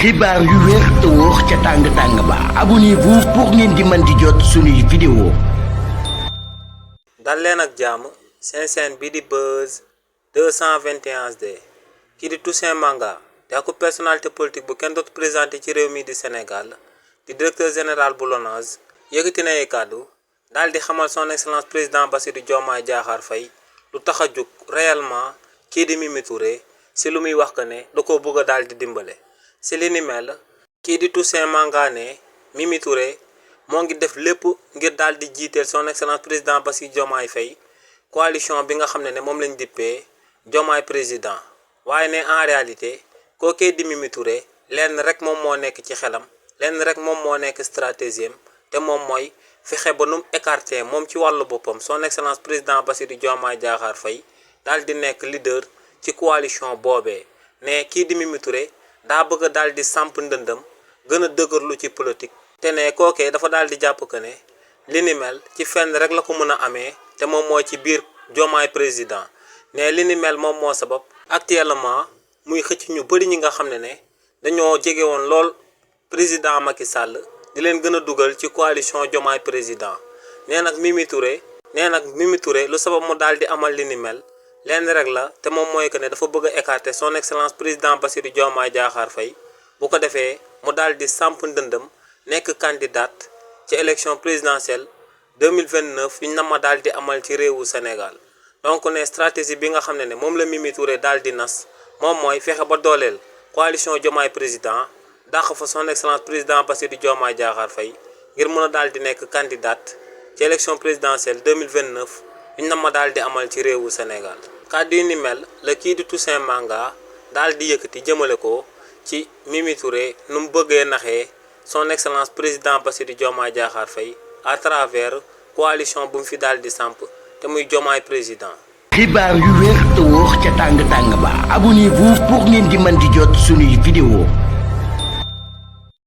xibaar yu wér te wóor ca tàng ba abonnez-vous pour ngeen di mën di jot suñuy vidéo. dal leen ak jàmm seen chaîne bi di Buzz 221HD kii di Toussaint Manga di ak personnalité politique bu kenn dootu présenté ci réew mi di Sénégal di directeur général bu LONASE yëkkati na ay kàddu daal di xamal son excellence président Bassirou Diomaye Diakhar Faye lu tax a jóg réellement kii di Mimi Touré si lu muy wax que ne da koo bëgg a daal di dimbale. si li ni mel kii di Toussaint Manga ne Mimi Touré moo ngi def lépp ngir daal di jiiteel son excellence président Bassirou Diomaye Faye coalition bi nga xam ne moom lañ dippee Diomaye président waaye ne en réalité kookee di Mimi Touré lenn rek moom moo nekk ci xelam lenn rek moom moo nekk stratégie te moom mooy fexe ba nu mu écarté moom ci wàllu boppam son excellence président Bassirou Diomaye Diakhar Faye daal di nekk leader ci coalition boobee ne kii di Mimi Touré daa bëgg a daal di samp ndëndam gën a dëgërlu ci politique te ne kookee dafa daal di jàpp que ne li ni mel ci fenn rek la ko mën a amee te moom moo ci biir Diomaye président ne li ni mel moom moo sabab actuellement muy xëcc ñu bëri ñi nga xam ne dañoo jege woon lool président Macky Sall di leen gën a dugal ci coalition Diomaye président nee nag Mimi Touré lu sabab mu daal di amal li ni mel lenn rek la te moom mooy que ne dafa bëgg a écarter son excellence président Bassirou Diomaye Diakhar Faye bu ko defee mu daal di samp ndëndam nekk candidate ci élection présidentielle 2029 yu ñu ma daal di amal ci réewu Sénégal donc ne stratégie bi nga xam ne moom la Mimi Touré daal di nas moom mooy fexe ba dooleel coalition Diomaye président dàq fa son excellence président Bassirou Diomaye Diakhar Faye ngir mën a daal di nekk candidate ci élection présidentielle 2029 yu ñu ma daal di amal ci réewu Sénégal. kàddu yi ni mel la kii di Toussaint Manga daal di yëkkati jëmale ko ci Mimi Touré nu mu bëggee naxee son excellence président Bassirou Diomaye Diakhar Faye à travers coalition bu mu fi daal di samp te muy Diomaye président. xibaar yu wér te wóor ca tàng ba abonnez-vous pour ngeen di mën di jot suñuy vidéo.